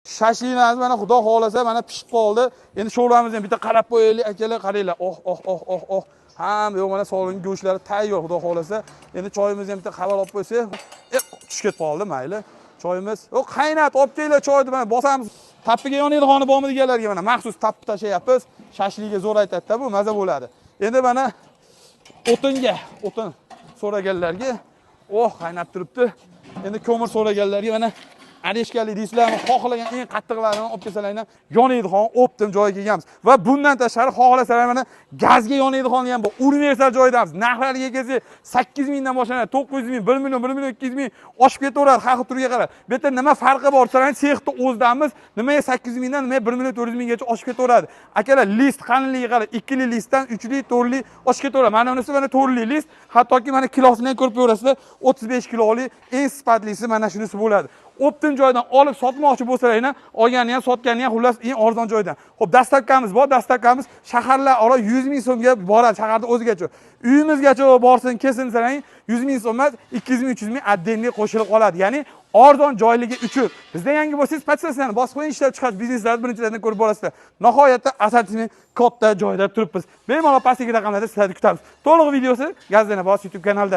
Shashliklarimiz mana, xudo xohlasa, mana pishib qoldi. Endi sho'rvamizni ham bitta qarab qo'yaylik, akalar, qaranglar. Oh, oh, oh, oh, oh. Hamma yoq mana solingan, go'shtlari tayyor, xudo xohlasa. Endi choyimizni ham bitta xabar olib qo'ysak, tushib ketib qoldi, mayli. Choyimiz. O, qaynat, olib kelinglar choyni, mana bosamiz. Tappiga yonadigan bormi deganlarga mana maxsus tappi tashlayapmiz. Shashlikka zo'r aytadi-da, bu maza bo'ladi. Endi mana o'tinga, o'tin so'raganlarga, oh, qaynab turibdi. Endi ko'mir so'raganlarga mana орешка li deysizlarmi, xohlagan eng qattiqlarini olib kelsalar ham yonadigan оптом joyiga kelganmiz. Va bundan tashqari xohlasalar mana gazga yonadigan ham bor. Universal joydamiz. Narxlariga kelsak, 8 mingdan boshlanadi, 900 ming, 1 million, 1 million 200 ming oshib ketaveradi har xil turga qarab. Bu yerda nima farqi bor? Desalar, sexni o'zidamiz. Nimaga 800 mingdan, nimaga 1 million 400 minggacha oshib ketaveradi? Akalar, list qalinligiga qarab, 2 listdan 3li, 4li oshib ketaveradi. Mana bunisi mana 4li list, hattoki mana kilosini ham ko'rib ko'rasizlar, 35 kiloli eng sifatlisi mana shunisi bo'ladi. Оптом joydan olib sotmoqchi bo'lsalar ham, olganini ham, sotganini ham, xullas, eng arzon joydan. Xo'p, доставка miz bor, доставка miz shaharlar oro 100 ming so'mga boradi, shaharda o'zigacha. Uyimizgacha borsin, kelsin desang, 100 ming so'm emas, 200 ming, 300 ming отдельный qo'shilib qoladi. Ya'ni arzon joyligi uchun. Bizda yangi bo'lsangiz, подписка ni bosib qo'ying, ishlab chiqarish bizneslarni birinchilardan ko'rib borasizlar. Nihoyatda assortiment katta joyda turibmiz. Bemalol pastdagi raqamlarda sizlarni kutamiz. To'liq videosi Gazdan Boss YouTube kanalida.